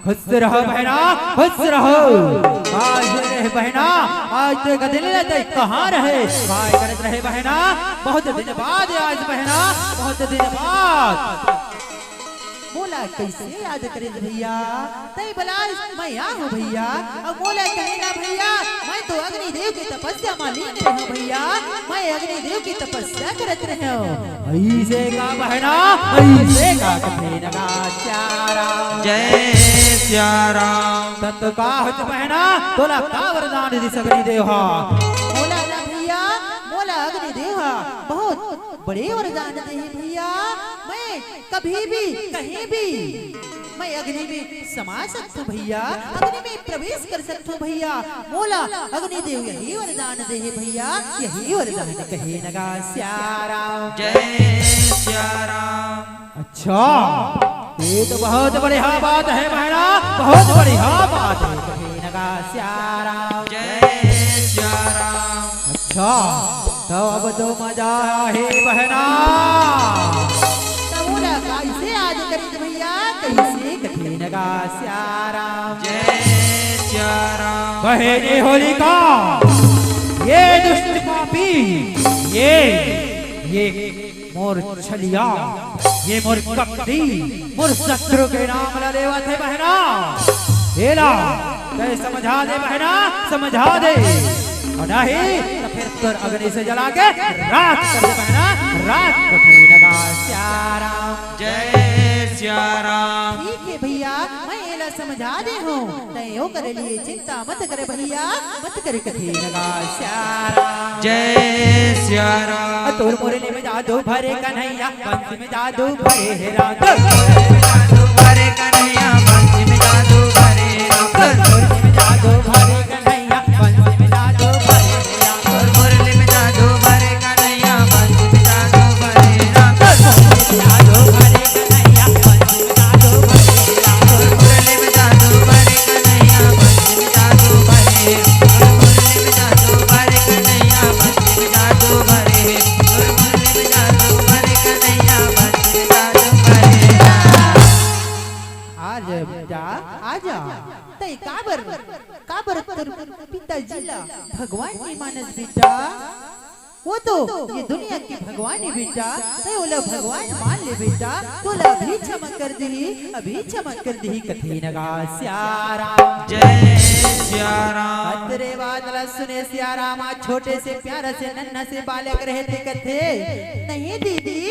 खुश रहो बहना, खुश रहो। आज रे बहना, आज तो एक दिन ले तैं कहाँ रहे, काय करत रहे बहना? बहुत दिन बाद आज बहना, बहुत दिन बाद। मोला कइसे याद करे भइया? तैं बला मैं आहूँ भइया। अउ मोला कहे ना भइया, मैं तो अग्निदेव के तपस्या म लीन रहेंव भइया। मैं अग्निदेव के तपस्या करत रहेंव। अइसे का बहना, अइसे का कथे न गा सियाराम। जय सियाराम। तब तो का होत बहना, तोला का वरदान दिस अग्निदेव ह? मोला ना भइया, मोला अग्निदेव ह बहुत बड़े वरदान दे हे भइया। मैं कभी भी, कहीं भी मैं अग्नि में समा सकथंव भइया, अग्नि में प्रवेश कर सकथंव भइया। मोला अग्निदेव यही वरदान दे हे भइया, यही वरदान कथे न गा सियाराम। जय सियाराम। अच्छा, ये तो बहुत बढ़िया बात हे बहना, बहुत बढ़िया बात हे, कथे न गा सियाराम। जय सियाराम। अच्छा, तो अब तो मजा हे बहना। त मोला कइसे याद करिस भइया, कइसे कथे न गा सियाराम। जय सियाराम। बहनी होलिका, ये दुष्ट पापी, ये, ये मोर छलिया, ये मोर कपटी, मोर शत्रु के नाम ला लेवत हे बहना। एला तैं समझा दे बहना, समझा दे। अउ नहीं त फेर तोर अग्नि से जला के राख कर देहूँ बहना, राख कथे न गा सियाराम। जय सियाराम। ठीक हे भइया, मैं एला समझा दे हंव, तैं ओकर लिए चिंता मत कर भइया, मत कर कथे न गा सियाराम। जय सियाराम। तोर मुरली में जादू भरे कन्हैया, बंसी में जादू भरे हे राम। तोर मुरली में जादू भरे कन्हैया, बंसी में जादू भरे हे राम। तोर मुरली में जादू भरे कन्हैया, बंसी में जादू भरे हे राम। तोर मुरली में जादू भरे कन्हैया, बंसी में जादू भरे हे राम। तोर मुरली में जादू भरे कन्हैया, बंसी में जादू भरे हे राम। तोर मुरली में जादू भरे कन्हैया, बंसी में जादू भरे हे राम। तोर मुरली में जादू भरे कन्हैया, बंसी में जादू भरे हे। तोर मुरली में जादू भरे कन्हैया, बंसी में जादू भरे हे राम। आ जा बेटा, आ जा। तैं काबर, काबर तोर पिताजी ला भगवान नइ मानस बेटा? वो तो ये दुनिया के भगवान हे बेटा, तैं ओला भगवान मान ले बेटा, तोला अभी क्षमा कर दिही, अभी क्षमा कर दिही, कथे न गा सियाराम। जय सियाराम। अतरे बात ला सुने सियाराम, आज छोटे से प्यारा से नन्हा से बालक रहे ते कथे, नहीं दीदी,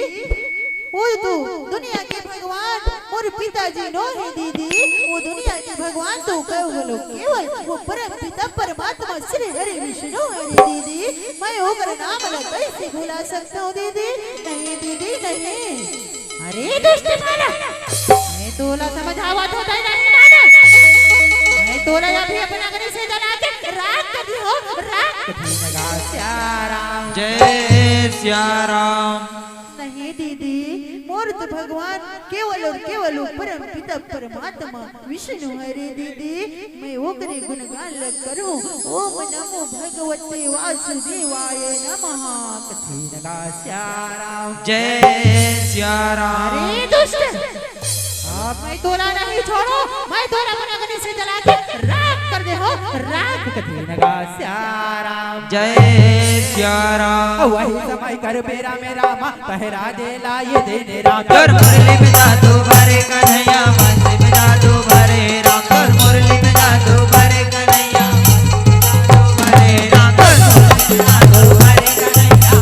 वो तो दुनिया के भगवान मोर पिताजी नो हे दीदी, वो दुनिया के भगवान तो केवल, केवल वो परम पिता परमात्मा श्री हरि विष्णु हरे दीदी। मैं ओकर नाम ला कइसे भुला सकथंव दीदी? नहीं दीदी, नहीं। अरे दुष्ट बालक, मैं तोला समझावत हंव, तैं नहीं मानस। मैं तोला अभी अपन अग्नि से जला के राख कर दिहूं, राख। कथे न गा सियाराम। जय सियाराम। नहीं दीदी, मोर तो भगवान केवल अउ केवल वो परम पिता परमात्मा विष्णु हरे दीदी, मैं ओकरे गुणगान ल करहूं। ओम नमो भगवते वासुदेवाय नमः। कथे न गा सियाराम। जय सियाराम। अरे दुष्ट, अब मैं तोला नहीं छोड़ंव, मैं तोला अपन अग्नि से जला के राख कर देहूं, राख। कथे न गा सियाराम। जय सियाराम। वही समय कर बेरा में रामा पहरा दे लाए देने राम। तोर मुरली में जादू भरे कन्हैया, बंसी में जादू भरे राम। तोर मुरली में जादू भरे कन्हैया, बंसी में जादू भरे राम। तोर मुरली में जादू भरे कन्हैया,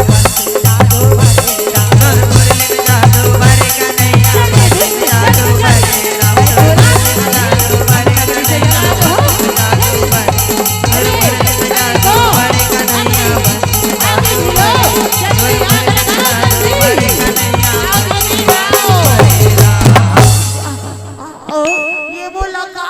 बंसी में जादू भरे राम। तोर मुरली में जादू भरे कन्हैया, बंसी में जादू भरे राम। तोर मुरली में जादू भरे कन्हैया, बंसी में जादू भरे। ये बोला का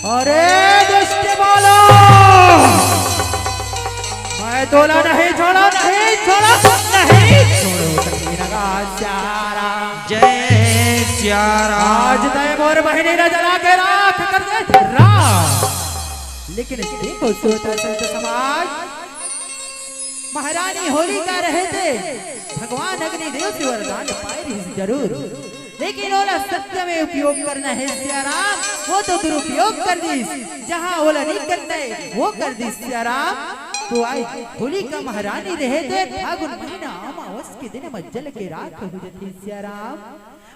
अरे दुष्ट बालक, मैं तोला नहीं छोड़ा, नहीं छोड़ा, नहीं छोड़ो कहीं नगा सियाराम। जय सियाराम। आज तय मोर बहिनी ला जला के राख कर दे राख। लेकिन देखो श्रोता संत समाज, महारानी होलिका रहे थे, भगवान अग्निदेव से वरदान पाए रहिस जरूर, लेकिन ओला सत्य में उपयोग करना हे सियाराम, वो तो दुरुपयोग कर दिस। जहाँ ओला नहीं करना हे, वो कर दिस सियाराम। तो आज होलिका महारानी रहे थे, फागुन महीना अमावस के दिन में जल के राख हो जाती सियाराम।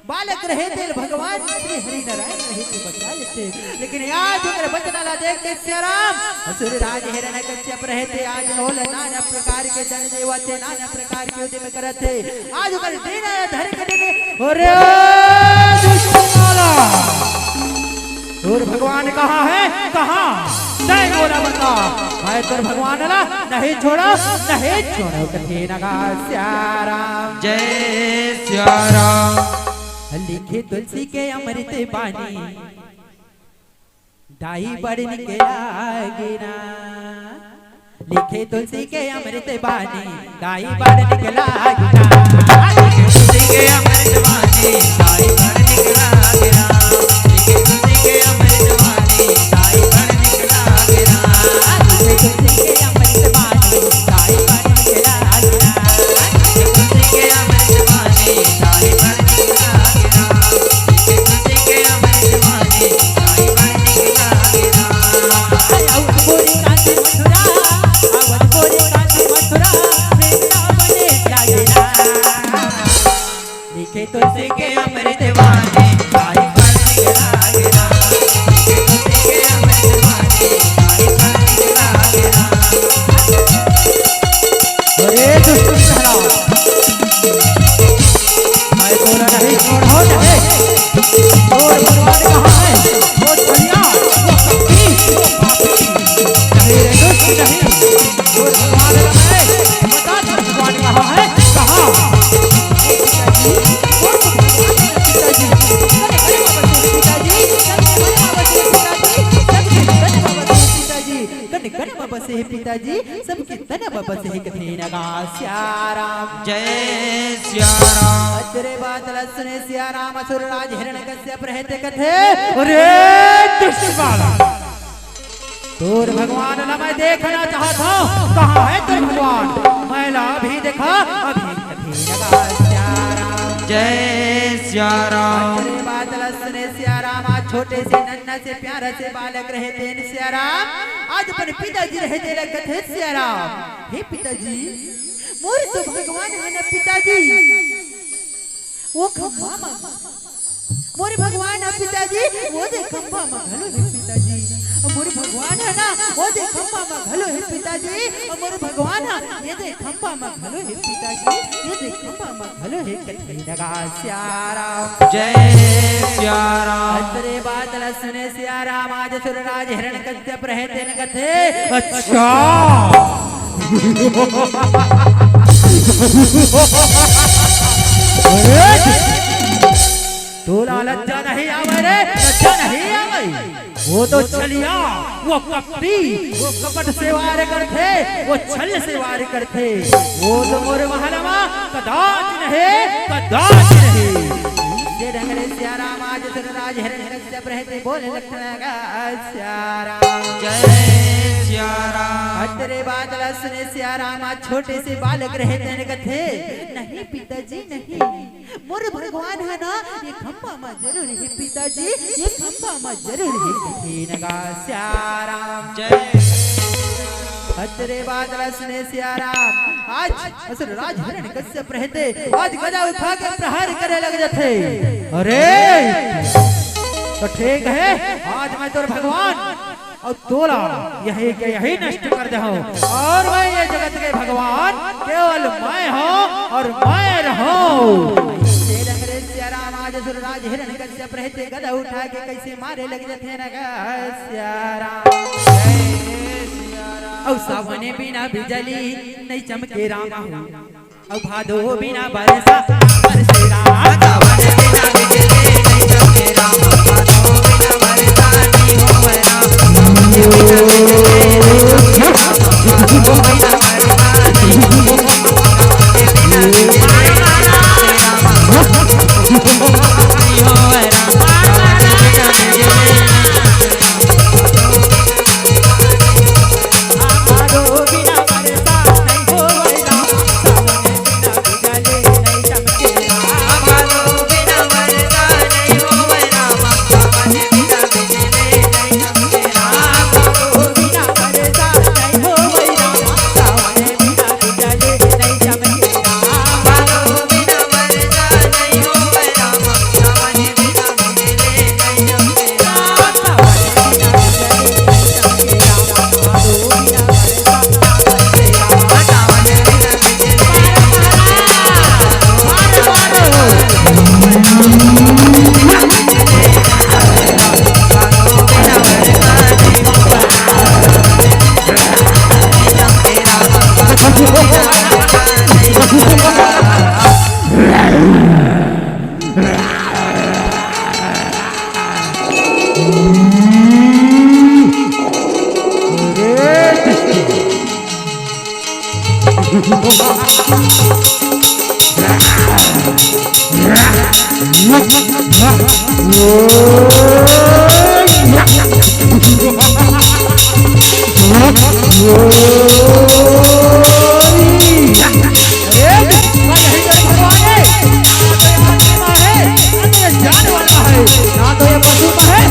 बालक रहे थे भगवान श्री हरि नारायण रहे थे बचा लेते, लेकिन आज ओकर बचना ला देख के सियाराम असुर राज हिरण्यकश्यप रहे थे। आज ओला नाना प्रकार के जन देवते नाना प्रकार के उद्यम करत हे। आज ओकर देना धर के देने। अरे दुष्ट बालक, तोर भगवान कहाँ हे? कहाँ? नहीं बोला बता। मैं तोर भगवान ला नहीं छोड़ा, नहीं छोड़ो कथे नगा सियाराम। जय सियाराम। लिखे तुलसी के अमृत बानी, दाई बड़ निक लागे ना। लिखे तुलसी के अमृत बानी, दाई बड़ निक लागे ना। लिखे तुलसी के अमृत बानी, दाई बड़ निक लागे ना। लिखे तुलसी के अमृत बानी, दाई बड़ निक लागे ना। लिखे तुलसी के अमृत बानी, दाई बड़ निक लागे ना। लिखे तुलसी के अमृत बानी, दाई बड़ निक लागे ना। लिखे तुलसी के अमृत बानी, दाई बड़ निक लागे ना। लिखे तुलसी के अमृत बानी, दाई बड़ निक लागे ना। लिखे तुलसी के अमृत बानी, दाई बड़ निक लागे ना। अरे दुष्ट प्रहलाद, मैं तोला नहीं छोड़ो नहीं। तोर भगवान कहाँ हे? वो छलिया, वो कपटी, वो पापी। नहीं रे दुष्ट नहीं। तोर भगवान नहीं। बता तोर भगवान कहाँ हे? कहाँ? हे पिताजी, वो तो भगवान हे पिताजी। कने कने बाबा से पिताजी, कने कने बाबा से पिताजी, कने कने बाबा से पिताजी। कने कने बाबा से पिताजी। सबके तन बपस हे कथे नगा सियाराम। जय सियाराम। अतरे बात ल सुने सियाराम असुर राज हिरण्यकश्यप रहे थे कथे, अरे दुष्ट बालक, तोर भगवान ला मैं देखना चाहत हूँ, कहाँ हे तोर भगवान? मैं ला अभी देखा, अभी कथे नगा सियाराम। जय सियाराम। अतरे बात ल सुने सियाराम, आज छोटे से नन्ना से प्यारा से बालक रहे थे सियाराम। आज अपन पिताजी रहे तेला कथे सियाराम, हे पिताजी, मोर तो भगवान हे ना पिताजी, वो खंभा मा, मोर भगवान हे पिताजी, वो दे खंभा मा घलो हे पिताजी, मोर भगवान हे ना, वो दे खंभा मा घलो हे पिताजी, मोर भगवान हे, ये दे खंभा मा घलो हे पिताजी, ये दे खंभा मा घलो हे कथे नगा सियाराम। जय सियाराम। अतरे बात ल सुने सियाराम, आज असुर राज हिरण्यकश्यप रहे तेन कथे, अच्छा। अरे, तोला लज्जा नहीं आवे रे, लज्जा नहीं आवे। वो तो छलिया, वो कपटी, वो कपट से वार करथे, वो छल से वार करथे। वो तो मोर महल मा कदाच नहीं, कदाच नहीं। ये ढंग ले सियाराम आज सुरराज हिरण्यकश्यप रहे थे, बोले लखन का सियाराम। जय सियाराम। अतरे बात ल सुने सियाराम आज छोटे से बालक रहे तेन कथे, नहीं पिताजी नहीं, मोर भगवान हे ना, ये खंभा मा जरूर हे पिताजी, ये खंभा मा जरूर हे कथे नगा सियाराम। जय। अतरे बात ल सुने सियाराम, आज असुर राज हिरण्यकश्यप रहे थे, आज गदा उठा के प्रहार करे लग जाथे। अरे, तो ठीक हे, आज मैं तोर भगवान अउ तोला यही के यही नष्ट कर देहूं। अउ मैं ये जगत के भगवान केवल मैं हूं अउ मैं रहूं। से रंग रे सियाराम आज असुर राज हिरण्यकश्यप रहे थे, गदा उठा के कइसे मारे लग जाथे नगा सियाराम। अउ सावने बिना बिजली नहीं चमके रामा हो। अउ भादो बिना बरसा बरसे राम। सावन बिना बिजली नहीं चमके राम, ना तो ये पशु का है, ना तो ये पशु का है।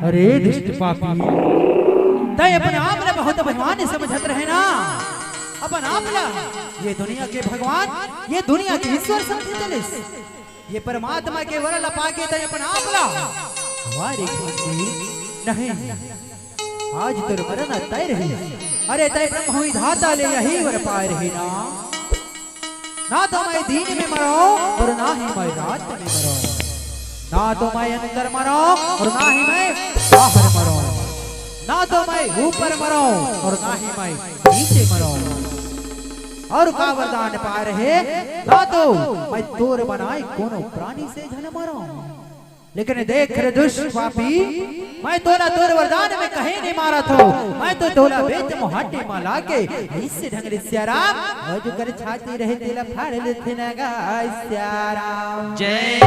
अरे दुष्ट पापी, तैं अपन आप ला बहुत भगवान समझत रहे ना, अपन आप ला ये दुनिया के भगवान, ये दुनिया के ईश्वर समझे चलिस। ये परमात्मा के वर ला पाके तैं अपन आप ला वारे नहीं, आज तोर मरना तय रही। अरे तैं ब्रह्म विधाता ले यही वर पाए रही ना। ना तो मैं दिन में मरऊं और ना ही मैं रात में मरऊं, ना तो मैं अंदर मरऊं और ना ही मैं बाहर मरऊं, ना तो मैं ऊपर मरऊं और ना ही मैं नीचे मरऊं। और का वरदान पाए रहे, ना तो मैं तोर बनाए कोनो प्राणी से झन मरऊं। लेकिन देख रे दुष्ट पापी, मैं तोला तोर वरदान में कहीं नहीं मारत हंव। मैं तो तोला बेच मुहाटी मा लाके इस ढंग ले सियाराम, अउ जेकर छाती रहे तेला फाड़ लेथे न गा सियाराम। जय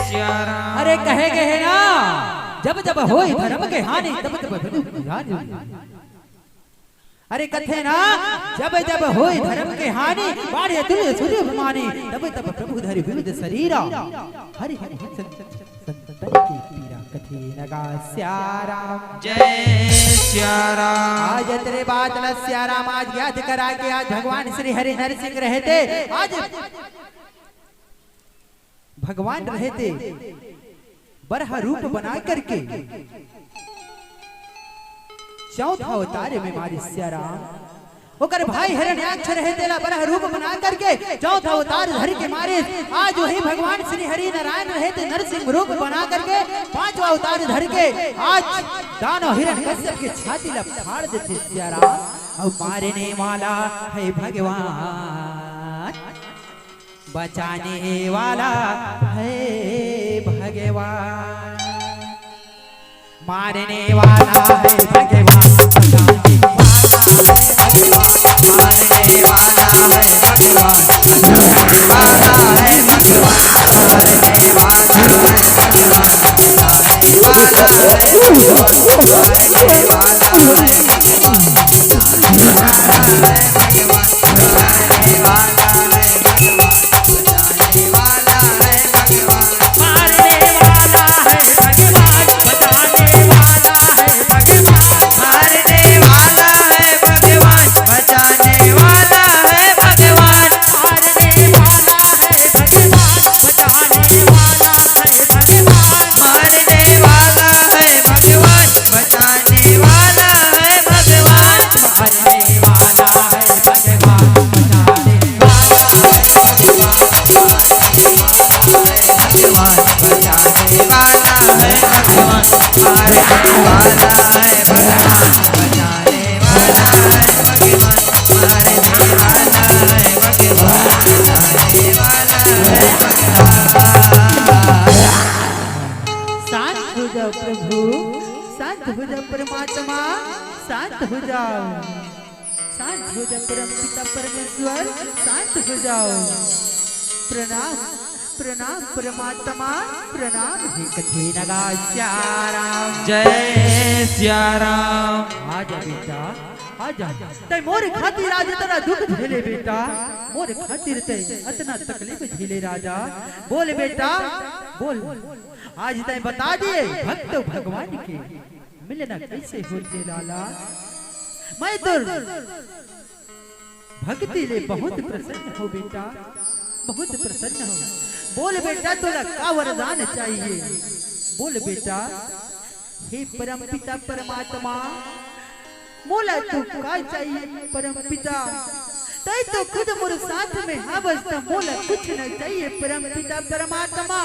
सियाराम। अरे कहे गए हे ना, जब जब होय धर्म के हानि, तब तब धर्म की हानि। अरे कथे ना, जब जब होय धर्म के हानि, बाढ़े दुर्जन सुर अभिमानी, तब तब प्रभु धरि विविध शरीरा, हरि हरि हरि संत-, संतन के पीरा कथे न गा सियाराम। जय सियाराम। आज तेरे बात ला सियाराम आज याद करा के आज भगवान श्री हरि नरसिंह रहते, आज भगवान रहते बरहा रूप बना करके चौथा अवतार में मारे सियाराम। ओकर भाई हिरण्याक्ष रहे तेला बरहा रूप बना करके चौथा अवतार धर के मारे। आज वही भगवान श्री हरि नारायण रहे ते नरसिंह रूप बना करके पांचवा अवतार धर के आज दानव हिरण कश्यप के छाती ला फाड़ देथे सियाराम। अब मारने वाला है भगवान, बचाने वाला है भगवान। मारने वाला है भगवान, बचाने वाला है भगवान। मारने वाला है भगवान, बचाने वाला है भगवान। मारने वाला है भगवान, बचाने वाला है भगवान। मारने वाला है भगवान, बचाने वाला है भगवान। मारने वाला है भगवान, बचाने वाला है भगवान। मारने वाला है भगवान, बचाने वाला है भगवान। मारने वाला है भगवान, बचाने वाला है भगवान। मारने वाला है भगवान, बचाने वाला है भगवान। मारने वाला है भगवान, बचाने वाला है भगवान। भगवान, बचाने वाला है भगवान। मारने वाला है भगवान, बचाने वाला है भगवान। मारने वाला है भगवान, बचाने वाला है भगवान। शांत हो जाओ प्रभु, शांत हो जाओ परमात्मा, शांत हो जाओ, शांत हो जाओ परम पिता परमेश्वर, शांत हो जाओ। प्रणाम, प्रणाम परमात्मा, प्रणाम हे कथे नगा सियाराम। जय सियाराम। आजा बेटा, आजा। तै मोर खातिर आज इतना दुख झेले बेटा, मोर खातिर तै इतना तकलीफ झेले राजा। बोल बेटा, बोल। आज तै बता दिए भक्त भगवान के मिलना कैसे होथे लाला। मैं तो भक्ति ले बहुत प्रसन्न हों बेटा, बहुत प्रसन्न हों। बोल बेटा, तोला का वरदान चाहिए? बोल बेटा। हे परम पिता परमात्मा, मोला तो का चाहिए परम पिता? तै तो खुद मोर साथ में हवस, त मोला कुछ नहीं चाहिए परम पिता परमात्मा।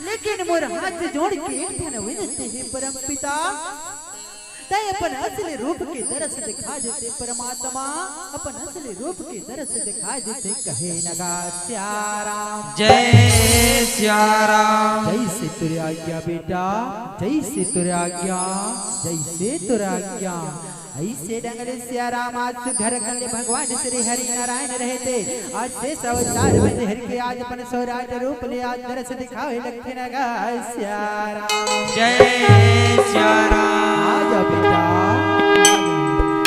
लेकिन मोर हाथ जोड़ के एक ठन विनती हे परम पिता, तैं अपन असली रूप के दरस दिखा देते परमात्मा, अपन असली रूप के दरस दिखा देते, कहे नगा सिया राम। जय सिया राम। जैसे तोरे आज्ञा बेटा, जैसे तोरे आज्ञा, जैसे तोरे आज्ञा। ऐसे डंगरे सिया राम आज सुघर कर ले भगवान श्री हरि नारायण रहते। आज से अवतार में हरि के आज अपन सौराट रूप ले आज दरस दिखावे लखन गा सिया राम। जय सिया राम। आ जा बेटा।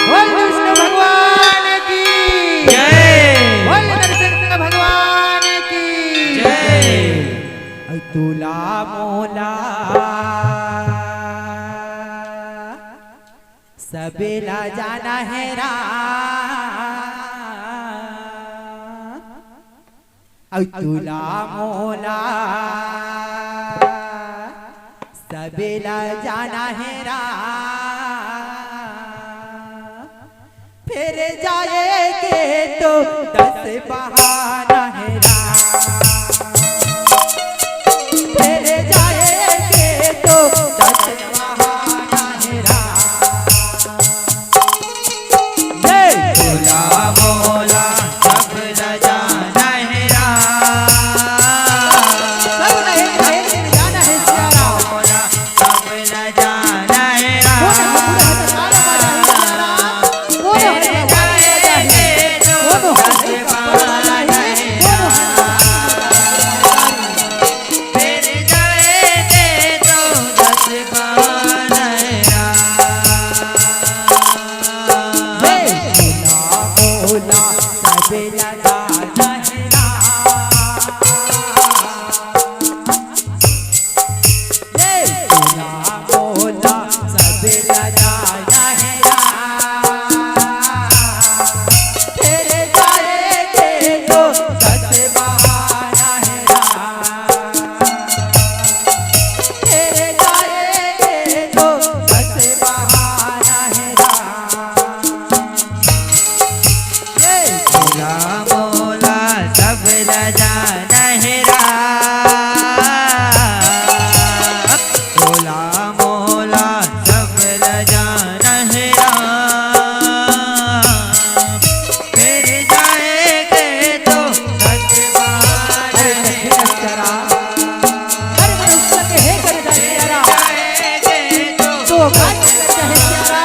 बोल विष्णु भगवान की जय। बोल नरसिंह भगवान की जय। ऐ तुला मोला सबेला जाना हे राम, अउ तुला मोला सबेला जाना हे राम। फेर जाए के तो दस बहाना हे राम, फेर जाए के तो दस बहाना हे राम। जय बोला बोला सब रजा नहरा। सब नहीं, नहीं, नहीं, जाना है सिया राम। बोला सब रजा नहरा। कौन है पूरा हाथ ताला बजा है सिया राम? कौन है हाथ ताला बजा है? कौन है हाथ ताला बजा है? कौन है हाथ ताला बजा है? फिर जाए दे दो दस बारह। हे भोला भोला सब लगा नहरा। हे भोला भोला सब लगा नहरा। तेरे जाए के तो दस बहाना है राम। तेरे जाए के तो दस बहाना है राम। ये भोला मोला सब रजा नहरा। भोला मोला सब रजा नहरा। फिर जाएंगे तो दस बार अरे कहे नहरा। अरे मनुष्य के हे कर जाए नहरा। तो बात कहे नहरा।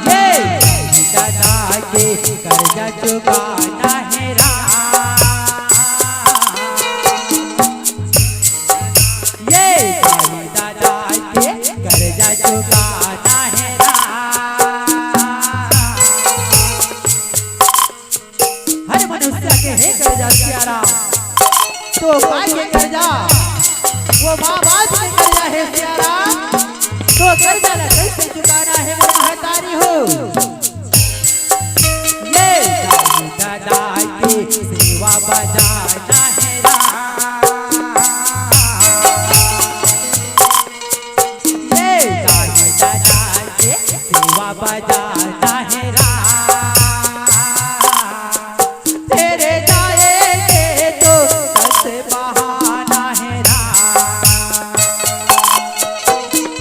ये दादा के कर्जा चुकाना है राम। ये दादा के कर्जा चुकाना है राम। हर मनुष्य के हे कर्जा सिया राम, तो काय के कर्जा? वो माँ बाप के कर्जा हे सिया राम, तो कर्जा ला कैसे चुकाना है मोर महतारी हो? ये दाई ददा के सेवा बजाना है राम। ये दाई ददा के सेवा बजाना है राम। तेरे जाएंगे तो दस बहाना है राम।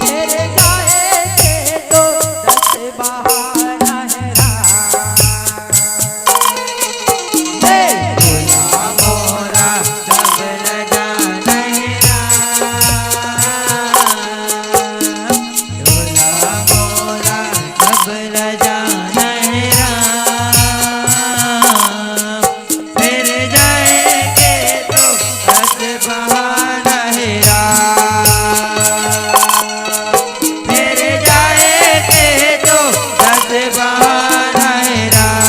तेरे जाएंगे तो दस बहाना है राम। हे भोला मोरा सब लगा नहीं राम। भोला मोरा सब लगा नहीं राम। फिर जाएंगे तो दस बहाना है राम। फिर जाएंगे तो दस बहाना है राम।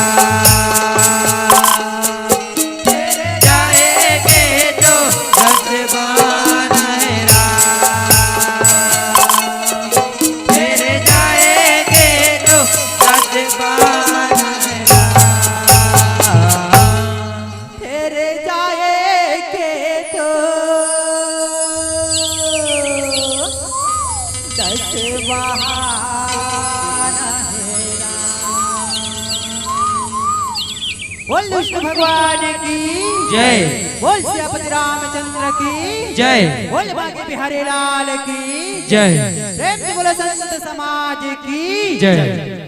फिर जाएंगे तो दस बहाना है राम। फिर जाएंगे तो बोल विष्णु भगवान की। जय। बोल सियापति रामचंद्र की। जय। बोल बांके बिहारी लाल की। जय। प्रेम से बोलो संत समाज की। जय।